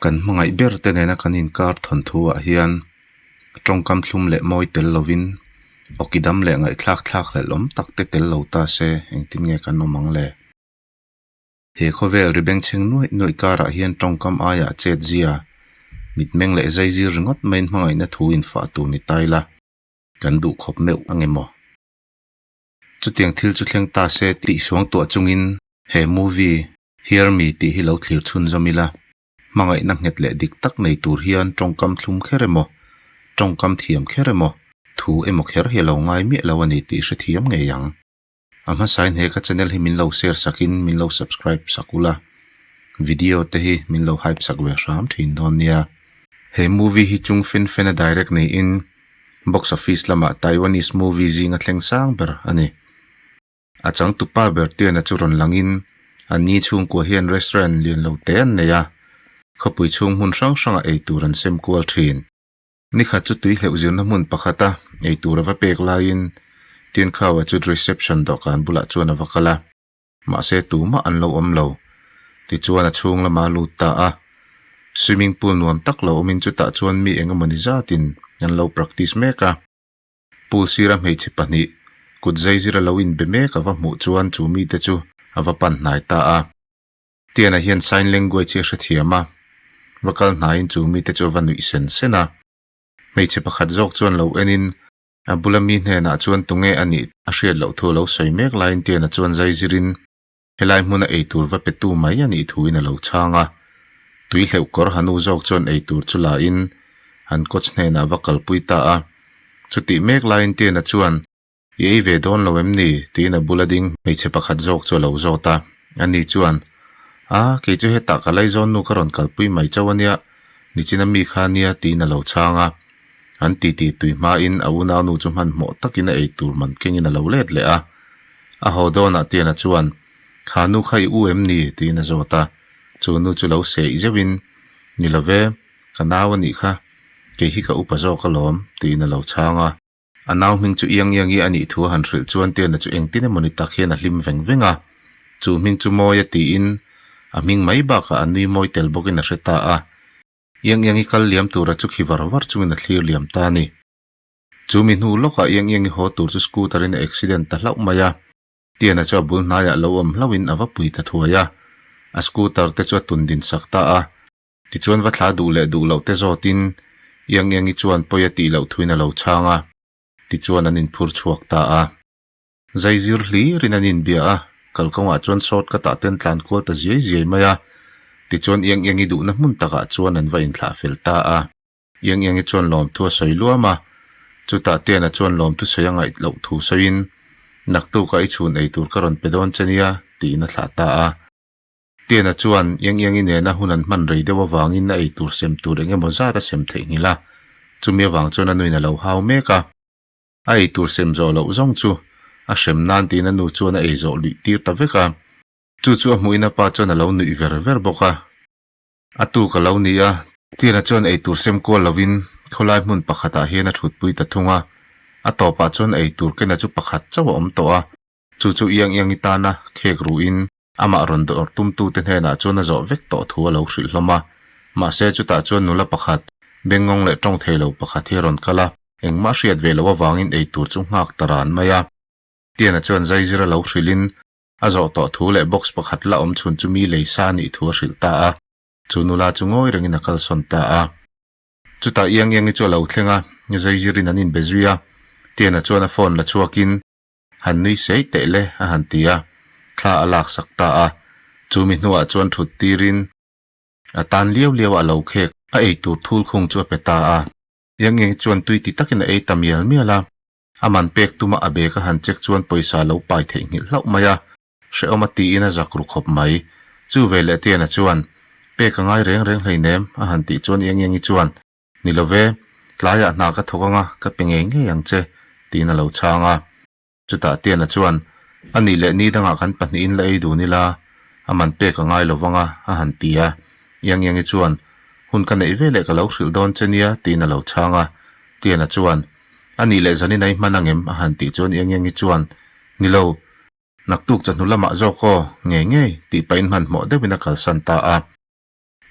Kan hmangaih ber te nena kan inkar thawnthu ah hian tawngkam thlum leh mawi tel lovin awki dam leh ngaihthlak thlak hlelh awm tak te tel lo ta se engtin nge kan awm ang le? He khawvel ri bengchheng nuaih nuaih karah hian tawngkam aiah chet zia, mitmeng leh zaizir ringawt maiin hmangaihna thu infah tur ni ta ila kan duh khawp meuh ang emaw? Chutiang thil chu thleng ta se tih suang tuah chungin he movie Hear Me tih hi lo thlir chhunzawm ila, hmangaihna nghet leh dik tak nei tur hian tawngkam thlum kher emaw, tawngkam thiam kher emaw, thu emaw kher hi a lo ngai miah lo a ni tih hrethiam ngei ang. A hmasain he ka channel hi min lo share sakin min lo subscribe sak ula, video te hi min lo hype sak ve hram thin dawn nia. He movie hi chung fen fen a direct niin box office lamah Taiwanese movie zinga thleng sang ber a ni. A changtupa ber Tiana chu rawn langin an ni chhungkua hian restaurant lian lo te an nei a, khawpui chhung hmun hrang hrangah eitur an sem kual thin. Nikhat chu tui hleuh zirna hmun pakhata eitur a va pek laiin Tiankhau-a chu reception dawhkan bulah chuan a va kal a, mahse tumah an lo awm lo. Tichuan a chhung lama a lut ta a. Swimming pool nuam tak lo awmin chutah chuan mi eng emawni zatin an lo practice mek a. Pool sira hmeichhe pahnih kut zaizira lo inbe mek a va hmuh chuan chu mite chu a va pan hnai ta a. Tiana hian sign language hi a hrethiam a, va kal hnaiin chu mite chu a va nuih sen sen a. Hmeichhe pakhat zawk chuan lo enin a bula mi hnenah chuan tunge a nih a hriat loh thu a lo sawi mek laiin Tiana chuan zai zirin helai hmuna eitur va petu mai a nih thuin a lo chhang a. Tui hleuh kawr hanu zawk chuan eitur chu lain an coach hnenah va kalpui ta a. Chutih mek laiin Tiana chuan I ei ve dawn lo em ni? tiin a bula ding hmeichhe pakhat zawk chu a lo zawt a. Ani chuan, A, kei chu hetah ka laizawn nu ka rawn kalpui mai chauh a nia, nichina mi kha nia, tiin a lo chhang a. An titi tui hmain a unaunu chu hmanhmawh takin a ei tur man kengin a lo let leh a. A haw dawnah Tiana chuan, Kha nu kha i u em ni? tiin a zawt a. Chu nu chu lo seih zeuhin, Ni lo ve, ka nau a nih kha, kei hi ka upa zawk alawm, tiin a lo chhang a. A nau hming chu Iang Iangi a nih thu a han hrilh chuan Tiana chu engtin emawni tak hian a hlim veng veng a. Chu hming chu mawi a tiin a hming mai bakah a nui mawi tel bawkin a hre ta a. Iang Iangi kal liam tura chu khi var var chungin a thlir liam ta a ni. Chu mi hnu lawkah Iang Iangi haw tur chu scooter in a accident ta hlauh mai a. Tiana chu a bul hnaiah lo awm hlauhin a va pui ta thuai a. A scooter te chu a tun din sak ta a. Tichuan va thla duh leh duh loh te zawtin Iang Iangi chuan pawi a tih loh thuin a lo chhang a, tichuan an inphur chhuak ta a. Zaizir hlirin an inbia a, kalkawngah chuan short cut ah ten tlan kual ta ziai ziai mai a, tichuan Iang Iangi duhna hmun takah chuan an va inthlah fel ta a. Iang Iangi chuan lawmthu a sawi luam a, chutah Tiana chuan lawmthu sawi a ngaih loh thu sawiin, Naktukah i chhun ei tur ka rawn pe dawn che nia, tiin a thlah ta a. Tiana chuan Iang Iangi nena hun an hman rei deuh avangin a eitur sem tur eng emaw zat a sem theihnghilh a, chumi avang chuan a nuin a lo hau mek a. A eitur sem zawh loh zawng chu a hrem nan tiin a nu chuan a ei zawh luih tir ta vek a, chu chu a hmuhin a pa chuan a lo nuih ver ver bawk a. A tuk a lo ni a, Tiana chuan eitur sem kual lovin khawlai hmun pakhatah hian a thutpui ta thung a, a tawpah chuan eitur kena chu pakhat chauh a awm tawh a, chu chu Iang Iangi tana khek ruhin Amah rawn dawr tumtute hnenah chuan a zawh vek tawh thu a lo hrilh hlawm a. Mahse, chutah chuan nula pakhat, bengngawng leh tawng thei lo pakhat hi a rawn kal a, engmah hriat ve loh avangin ei tur chu nghak ta ran mai a. Tiana chuan zaizir a lo hrilhin a zawh tawh thu leh box pakhat la awm chhun chu mi lei sa nih thu a hrilh ta a. Chu nula chu ngawi rengin a kalsawn ta a. Chutah Iang Iangi chu a lo thleng a, zaizirin an inbe zui a. Tiana chuan a phone la chhuakin Han nui sei teh le, a han ti a, thla a laksak ta a. Chu mi hnuah chuan thut tirin a tan liau liau a lo khek, a ei tur thul khung chu a pe ta a. Iang Iang chuan tui ti takin a ei ta mial mial a, a man pek tuma a bag a han check chuan pawisa lo pai theihnghilh hlauh mai a, hrehawm a tiin a zak ru khawp mai. Chu ve leh Tiana chuan, Pek a ngai reng reng hleinem, a han tih chuan Iang Iangi chuan, Ni lo ve, tlaiah hna ka thawk anga ka pe ngei ngei ang che, tiin a lo chhang a. Chutah Tiana chuan, A nih leh ni dangah kan pahnihin la ei dun ila, a man pek a ngai lo vang a, a han ti a. Iang Iangi chuan, Hun ka neih ve leh ka lo hrilh dawn che nia, tiin a lo chhang a. Tiana chuan, A nih leh zanin a i hman angem? a han tih chuan Iang Iangi chuan, Ni lo, naktuk chawhnu lamah zawk aw, ngei ngei, tih pahin hmanhmawh deuhin a kalsan ta a.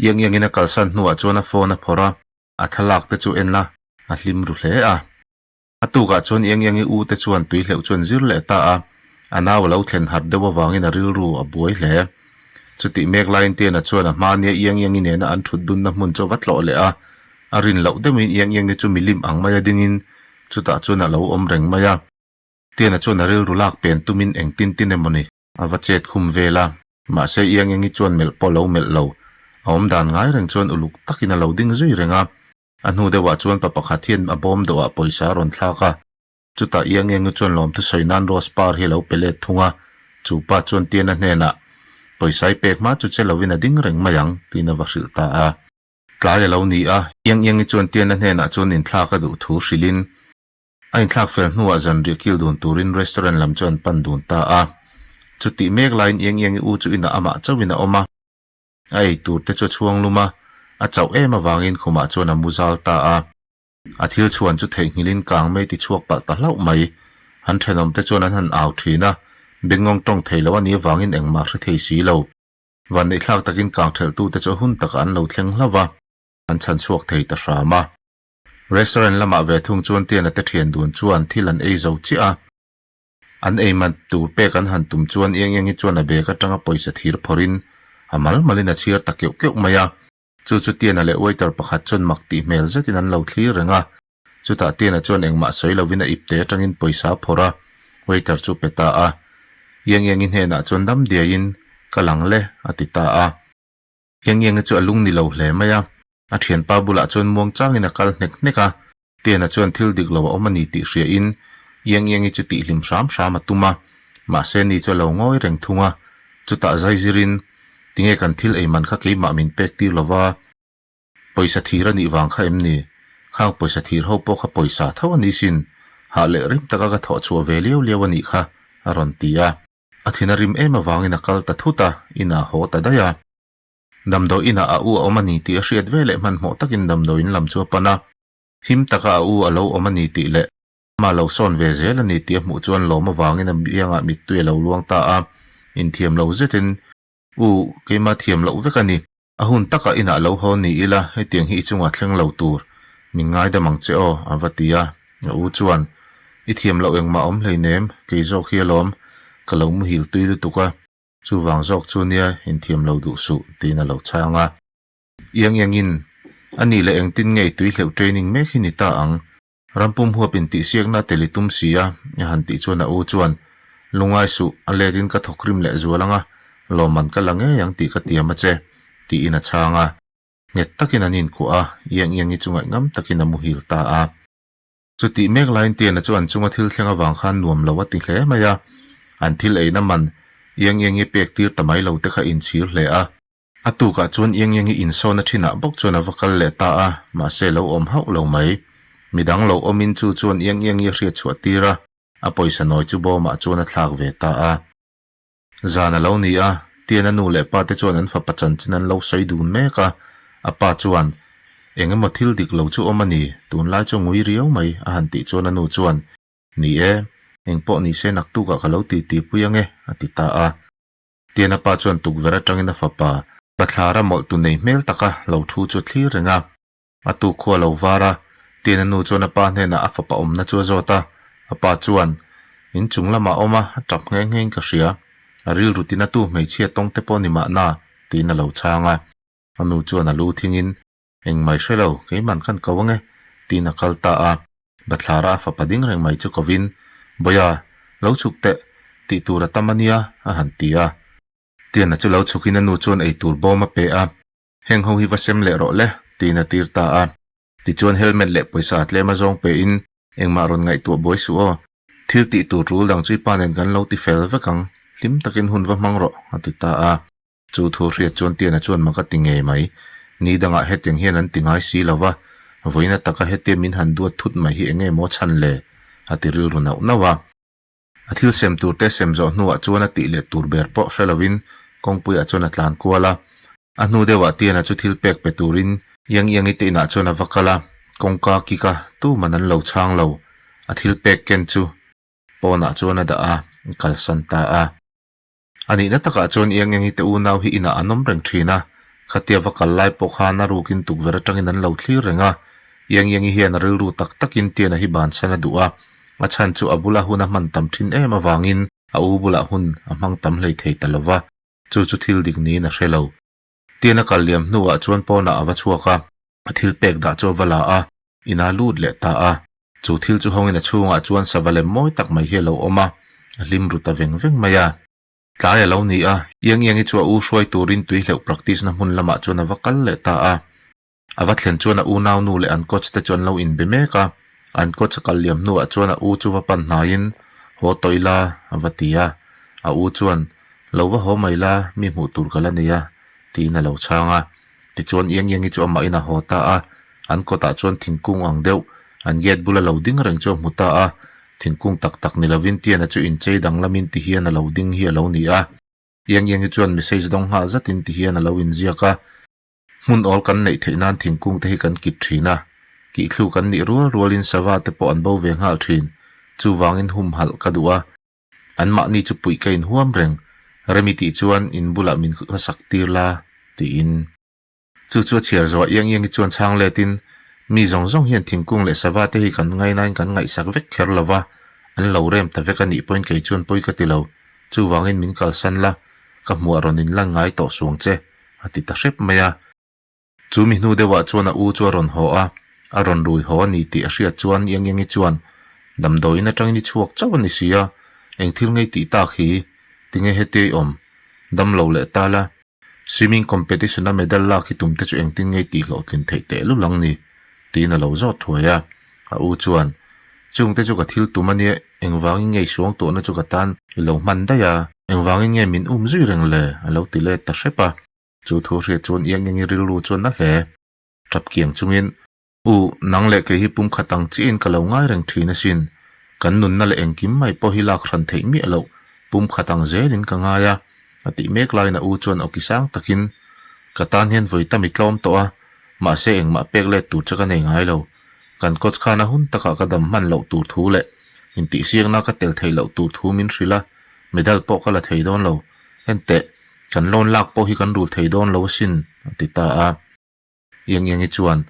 Iang iangin a kalsan hnuah chuan a phone a phawrh a, a thlalak te chu en a, a hlim ru hle a. A tukah chuan Iang Iangi u te chuan tui hleuh chu an zir leh ta a, a nau a lo thlen harh deuh avangin a rilru a buai hle. Chutih mek laiin Tiana chuan a hmania Iang Iangi nena an thut dunna hmun chu a va tlawh leh a, a rin loh deuhin Iang Iangi chu milim ang maia dingin chutah chuan a lo awm reng mai a. Tiana chuan a rilru lak pen tumin engtin tin emaw ni a va chet khum vel a, mahse Iang Iangi chuan melh pawh a lo melh lo, a awmdan ngai reng chuan uluk takin a lo ding zui reng a. A hnu deuhah chuan pa pakhat hian a bawm deuhah pawisa a rawn thlak a, chutah Iang Iangi chuan lawmthu sawi nan rose par hi a lo pe let thung a, chu pa chuan Tiana hnenah, Pawisa i pek hma chu che lovin a ding reng mai ang, tiin a va hrilh ta a. Tlai a lo ni a, Iang Iangi chuan Tiana hnenah chuan inthlak a duh thu hrilhin a inthlak fel hnuah zanriah kil dun turin restaurant lam chu an pan dun ta a. Chutih mek laiin Iang Iangi u chu inah amah chauhin a awm a. A ei tur te chu a chhuang lum a, a chauh em avangin khumah chuan a mu zal ta a. A thil chhuan chu theihnghilhin kang mei ti chhuak palh ta hlauh mai. An thenawm te chuan an han au thin a, bengngawng tawng thei lo a nih avangin engmah hre thei si lo. Vanneihthlak takin kang thelh tu te chu a hun takah an lo thleng hlauh va, an chhan chhuak thei ta hram a. Restaurant lamah ve thung chuan Tiana te thian dun chuan thil an ei zo chiah a. An ei mat tur pek an han tum chuan Iang Iangi chuan a bag atanga pawisa thir phawrhin a mal malin a chhiar ta keuh keuh mai a. Chu chu Tiana leh waiter pakhat chuan mak tih hmel zetin an lo thlir reng a. Chutah Tiana chuan engmah sawi lovin a ipte atangin pawisa a phawrh a, waiter chu pe ta a. Iang Iangi hnenah chuan dam diaiin, Ka lang le, a ti ta a. Iang Iangi chu a lung ni lo hle mai a. A thianpa bulah chuan muang changin a kal hnek hnek a. Tiana chuan thil dik lo a awm a ni tih hria in Iang Iangi chu tihhlim hram hram a tum a, mahse ni chu a lo ngawi reng thung a, chutah zai zir in, Tinge kan thil ei man kha keimah min pek tir lo va, pawisa thir a nih vang kha em ni? Khang pawisa thir ho pawh kha pawisa tho a ni sin, hah leh rim taka ka thawh chhuah ve liau liau a nih kha, a rawn ti a. A thin a rim em avangin a kal ta thut a, inah a haw ta daih a. Damdawi inah a u a awm a ni tih a hriat veleh hmanhmawh takin damdawiin lam chu a pan a. Him taka a u a lo awm a ni tih leh amah lo sawn ve zel a ni tih a hmuh chuan lawm avangin a biangah mittui a lo luang ta a. Inthiam lo zetin, U, keimah thiam loh vek a ni. A hun takah inah lo haw ni ila, hetiang hi i chungah thleng lo tur. Min ngaidam ang che aw, a va ti a. A u chuan, I thiam loh engmah awm hleinem, kei zawk hi alawm, ka lo muhil tui lutuk a. Chuvang zawk chu nia inthiam lo duh suh tiin a lo chhang a. Iang iangin, A nih leh engtin nge i tui hleuh training mek hi ni ta ang? Rampum huap intihsiakna a tel i tum si a, a han tih chuan a u chuan, Lungai suh, a letin ka thawkrim leh zual ang a, lawmman ka la ngei ang tih ka tiam a che, tiin a chhang a. Nghet takin an inkuah a, Iang iangi chu ngaihngam takin a muhil ta a. Chutih mek laiin Tiana chu an chunga thil thleng avang khan nuam lo a ti hle mai a, an thil eina man Iang Iangi pek tir ta mai lo te kha inchhir hle a. A tukah chuan Iang Iangi insawna thinah bawk chuan a va kal leh ta a, mahse lo awm hauh lo mai. Midang lo awmin chu chuan Iang Iangi a hriat chhuah tir a, a pawisa nawi chu bawmah chuan a thlak ve ta a. Zan a lo ni a, Tiana nu leh pa te chuan an fapa chanchin an lo sawi dun mek a, a pa chuan, Eng emaw thil dik lo chu awm a ni, tunlai chu ngui riau mai, a han tih chuan a nu chuan, Ni e, eng pawh ni se naktukah ka lo ti ti pui ange, a ti ta a. Tiana pa chuan tukverh atangin a fapa, bathlara mawlh tu nei hmel taka lo thu chu a thlir reng a. A tuk khu a lo var a, Tiana nu chuan a pa hnenah a fapa awmna chu a zawt a, a pa chuan, In chung lamah a awm a, a tap nghe nghe in ka hria. A rilru tina tu hmeichhia tawng te pawh ni mahna, tiin a lo chhang a. A nu chuan a lu thingin, Engmai hre lo, keiman kan ko ange, tiin a kal ta a. Bathlara a fapa ding reng mai chu kovin, Bawia, lo chhuk teh, tih tur a tam a nia, a han ti a. Tiana chu lo chhukin a nu chuan eitur bawm a pe a. Heng ho hi va sem leh rawh le, tiin a tir ta a. Tichuan helmet leh pawisa tlem a zawng pein, Engmah rawn ngaihtuah buai suh aw. Thil tih tur tul dang chu i pa nen kan lo ti fel vek ang, hlim takin hun va hmang rawh, a ti ta a. Chu thu hriat chuan Tiana chuan mak a ti ngei mai. Ni dangah hetiang hian an ti ngai si lo va, vawiin ataka hetia min han duat thut mai hi enge maw chhan le? a ti rilru nauh nauh a. A thil sem tur te sem zawh hnuah chuan a tih leh tur ber pawh hre lovin kawngpuiah chuan a tlan kual a. A hnu deuhah Tiana chu thil pek pe turin Iang Iangi te inah chuan a va kal a, kawngka kik a, tuman an lo chhang lo. A thil pek ken chu pawnah chuan a dah a, a kalsan ta a. A nihna takah chuan Iang Iangi te unau hi inah an awm reng thin a. Khatia va kal lai pawh khan a rukin tukverh atangin an lo thlir reng a. Iang Iangi hian a rilru tak takin Tiana hi bansan a duh a, a chhan chu a bula hun a hman tam thin em avangin a u bulah hun a hmang tam hlei thei ta lo va, chu chu thil dik niin a hre lo. Tiana kal liam hnuah chuan pawnah a va chhuak a, a thil pek dah chu a va la a, inah lut leh ta a. Chu thil chu hawngin a chhungah chuan sava lem mawi tak mai hi a lo awm a, a hlim ru ta veng veng mai a. Tlai a lo ni a, Iang Iangi chu a u hruai turin tui hleuh practice na hmun lamah chuan a va kal leh ta a. A va thlen chuan a unau nu leh an coach te chu an lo inbe mek a, an coach a kal liam hnuah chuan a u chu va pan hnaiin, Haw tawh ila, a va ti a. A u chuan, Lo va haw mai la, mi hmuh tur ka la nei a, tiin a lo chhang a. Tichuan Iang Iangi chu amahin a haw ta a, an kawtah chuan thingkung ang deuh, an gate bula lo ding reng chu a hmu ta a. Thingkung tak tak ni lovin Tiana chu inchei danglamin ti hian a lo ding hi a lo ni a. Iang Iangi chuan message dawng nghal zatin ti hian a lo inziak a. Hmun awl kan neih theih nan thingkung te hi kan kit thin a, kihthlu kan nih rual rualin sava te pawh an bo ve nghal thin. Chuvangin humhalh ka duh a, anmahni chu puih ka inhuam reng, Remi tih chuan in bulah min hmasak tir la, tiin. Chu chu a chhiar zawh iang iangi chuan chhang letin, Mi zawng zawng hian thingkung leh sava te hi kan ngainain kan ngaihsak vek kher lo va, an lo rem ta vek a nih pawhin kei chuan pawi ka ti lo. Chuvangin min kalsan la, ka hmuah rawn inlan ngai tawh suang che. a ti ta hrep mai a. Chu mi hnu deuhah chuan a u chu a rawn haw a, a rawn rui haw a ni tih a hriat chuan Iangiangi chuan, Damdawiin atangin i chhuak chauh a ni si a, eng thil ngei tih tak hi? Tinge hetia i awm? Dam lo leh ta la, swimming competition a medal lak hi tum te chu engtin ngei tih hlawhtlin theih teh lul ang ni? tiin a lo zawt thuai a. A u chuan, Chungte chu ka thil tum a nia, engvangin nge i suang tuahna chu ka tan i lo hman daih a? Engvangin nge min um zui reng le? a lo ti let ta hrep a. Chu thu hriat chuan Iang Iangi rilru chuan na hle. Tap kiang chungin, U, nang leh kei hi pum khat ang chiahin ka lo ngai reng thin asin. Kan nunna leh engkim mai pawh hi lak hran theih miah loh, pum khat ang zelin ka ngai a, a tih mek laiin a u chuan awki sang takin, Ka tan hian vawi tam i tlawm tawh a, mahse engmah pek let tur che ka nei ngai lo. Kan coach khan a hun takah ka dam hman loh tur thu leh intihsiakna ka tel theih loh tur thu min hrilh a, medal pawh ka la thei dawn lo. Enteh, kan loan lak pawh hi kan rul thei dawn lo asin, a ti ta a. Iang Iangi chuan,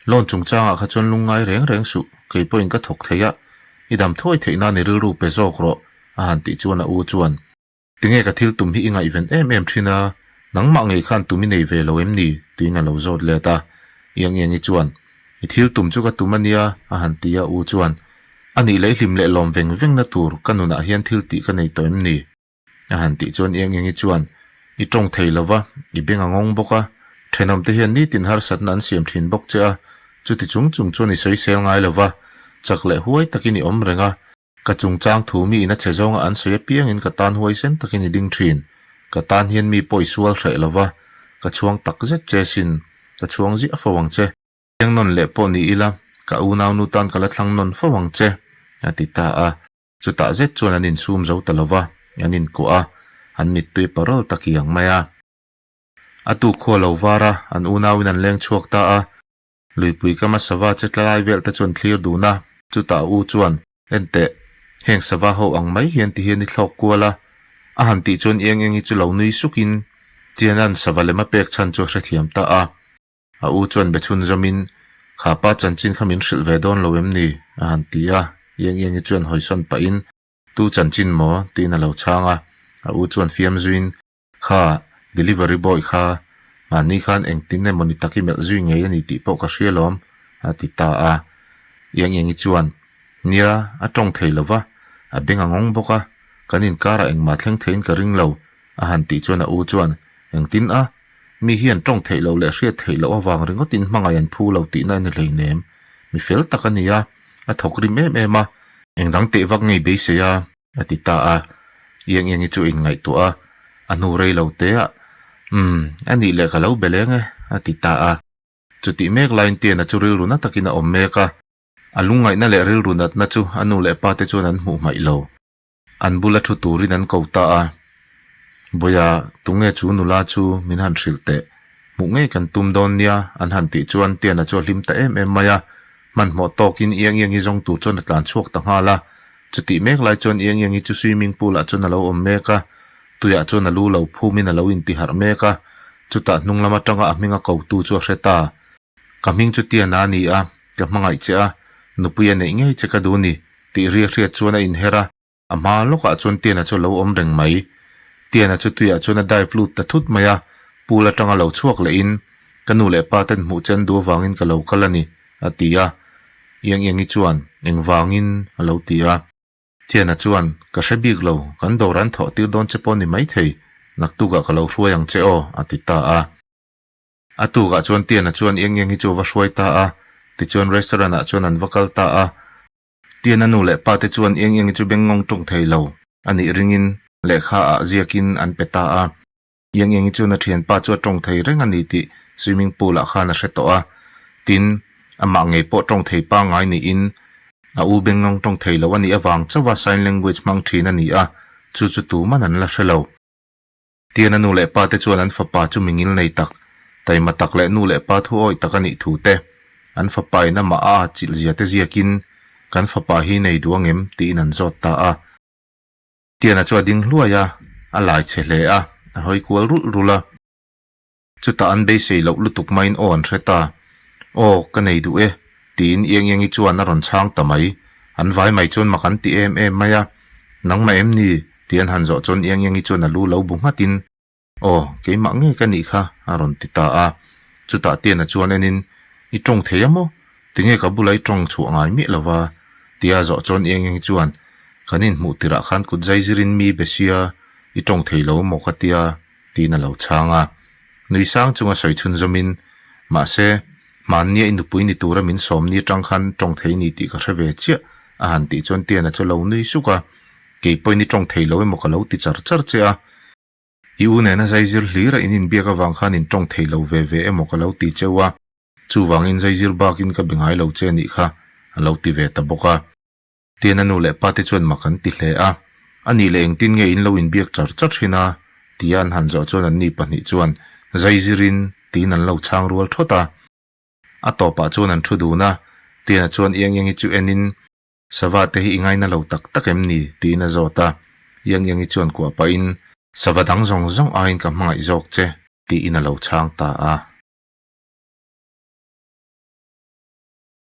Loan chungchangah kha chuan lungngai reng reng suh, kei pawhin ka thawk thei a, i dam thuai theih nan i rilru pe zawk rawh, a han tih chuan a u chuan, Tinge ka thil tum hi i ngaihven em em thin a, nangmah ngei khan tum i nei ve lo em ni? tiin a lo zawt let a. Iang Iangi chuan, I thil tum chu ka tum a nia, a han ti a, u chuan, A nih lei hlim leh lawm veng vengna tur ka nunah hian thil tih ka nei tawh em ni? A han tih chuan Iang Iangi chuan, I tawng thei lo va, i beng a ngawng bawk a, thenawmte hian nitin harsatna an siam thin bawk che a, chuti chung chung chuan i sawisel ngai lo va, chak leh huai takin i awm reng a, Ka chungchang thu mi in a chhe zawnga an sawi apiangin ka tan huaisen takin i ding thin. Ka tan hian mi pawh i sual hreh lo va, ka chhuang tak zet che sin, ka chhuang ziah fo ang che. Thleng nawn leh pawh ni ila, ka unaunu tan ka la thlang nawn fo ang che, a ti ta a. Chutah zet chuan an insum zo ta lo va, an inkuah a, an mittui parawl ta kiang mai a. A tuk khua lo var a, an unauin an leng chhuak ta a. Luipui kama sava che tla lai vel te chuan thlir dun a, chutah a u chuan, Enteh, heng sava ho ang mai hian ti hian i thlawk kual a, a han tih chuan Iang Iangi chu lo nui sukin Tiana'n sava lem a pek chhan chu a hrethiam ta a. A u chuan be chhun zawmin, Kha pa chanchin kha min hrilh ve dawn lo em ni? a han ti a, Iang Iangi chuan hawisawn pahin, Tu chanchin maw? tiin a lo chhang a, a u chuan fiam zuiin, Kha delivery boy kha mahni khan engtin emaw ni tak i melh zui ngei a ni tih pawh ka hria lawm, a ti ta a. Iang Iangi chuan, Nia, a tawng thei lo va, a beng a ngawng bawk a, kan inkarah engmah thleng theiin ka ring lo, a han tih chuan a u chuan, Engtin a? Mi hian tawng theih loh leh hriat theih loh avang ringawtin hmangaih an phu lo tihna a ni hleinem. Mi fel tak a ni a, a thawk rim em em a, engdang teh vak ngei beisei a, A ti ta a, Iang Iangi chu a inngaihtuah a, a hnu rei lo te ah, Umm, a nih leh ka lo be leng e, a ti ta a. Chutih mek laiin Tiana chu rilru na takin a awm mek a, a lungngaihna leh rilru natna chu a nu leh pa te chuan an hmuh hmaih lo. An bula thu turin an ko ta a, Bawiha, tunge chu nula chu min han hrilh teh, hmuh ngei kan tum dawn nia, an han tih chuan Tiana chu a hlim ta em em mai a, Hmanhmawh tawkin Iang Iangi zawng tur chuan a tlan chhuak ta nghal a. Chutih mek lai chuan Iang Iangi chu swimming pool ah chuan a lo awm mek a, tuiah chuan a lu lo phumin a lo intiharh mek a. Chutah hnung lam atanga a hming a kotu chu a hre ta. Ka hming chu Tiana a ni a, ka hmangaih che a, nupui a neih ngei che ka duh ni, tih ri a hriat chuan a inher a. A hma lawkah chuan Tiana chu a lo awm reng mai. Tiana chu tuiah chuan a dive lut ta thut mai a, pool atanga lo chhuak lehin, Ka nu leh pa ten hmuh che an duh avangin ka lo kal a ni, a ti a. Iang Iangi chuan, Engvangin? a lo ti a. Thiana chuan, Ka hre bik lo, kan dawr an thawh tir dawn che pawh ni maithei, naktukah ka lo hruai ang che aw, a ti ta a. A tukah chuan Tiana chuan Iang Iang hi chu a va hruai ta a, tichuan restaurant ah chuan an va kal ta a. Tiana nu leh pa te chuan Iang Iang hi chu bengngawng tawng thei lo a nih ringin lehkha ah ziakin an pe ta a. Iang Iangi chuan a thianpa chu a tawng thei reng a ni tih swimming pool ah khan a hre tawh a. Tin, amah ngei pawh tawng thei pangngai niin a u bengngawng tawng thei lo a nih avang chauha sign language hmang thin a ni a, chu chu tuman an la hre lo. Tian a nu leh pa te chuan an fapa chu mingil nei tak, taima tak leh nu leh pa thu awih tak a nih thu te, an fapa in amah a atchilh zia te ziakin, Kan fapa hi nei duh angem? tiin an zawt ta a. Tiana chu a ding hluai a, a lai chhe hle a, a hawi kual rulh rulh a. Chutah an beisei loh lutuk maiin aw an hre ta. Aw, ka nei duh e, tiin Iang Iangi chuan a rawn chhang ta mai. An vai mai chuan mak an ti em em mai a. Nangmah em ni? tih an han zawh chuan Iang Iangi chuan a lu lo bu nghatin, Aw, keimah nge ka nih kha? a rawn ti ta a. Chutah Tiana chuan enin, I tawng thei a maw? Tinge ka bula i tawng chhuah ngai miah lo va? tia zawh chuan Iang Iangi chuan, Kan inhmuh tirah khan kut zai zirin mi be sia, i tawng thei lo maw ka tia, tiin a lo chhang a. Nui sang chunga sawi chhunzawmin, Mahse, hmannia i nupui ni tura min sawm ni atang khan tawng thei ni tih ka hre ve chiah, a han tih chuan Tiana chu a lo nui suk a. Kei pawhin i tawng thei lo emaw ka lo ti char char che a. I u nena zaizir hlir a in inbiak avang khan in tawng thei lo ve ve emaw ka lo ti cheu a, chuvangin zaizir bakin ka be ngai lo che anih kha, a lo ti ve ta bawk a. Tiana nu leh pa te chuan mak an ti hle a, anih leh engtin nge in lo inbiak char char thin a? tia an han zawh chuan anni pahnih chuan zaizirin tiin an lo chhang rual thawt a. A tawpah chuan an thu dun a, Tiana chuan Iang Iangi chu enin Sava te hi i ngaina lo tak tak em ni? tiin a zawt a. Iang Iangi chuan kuah pahin, Sava dang zawng zawng aiin ka hmangaih zawk che, tiin a lo chhang ta a.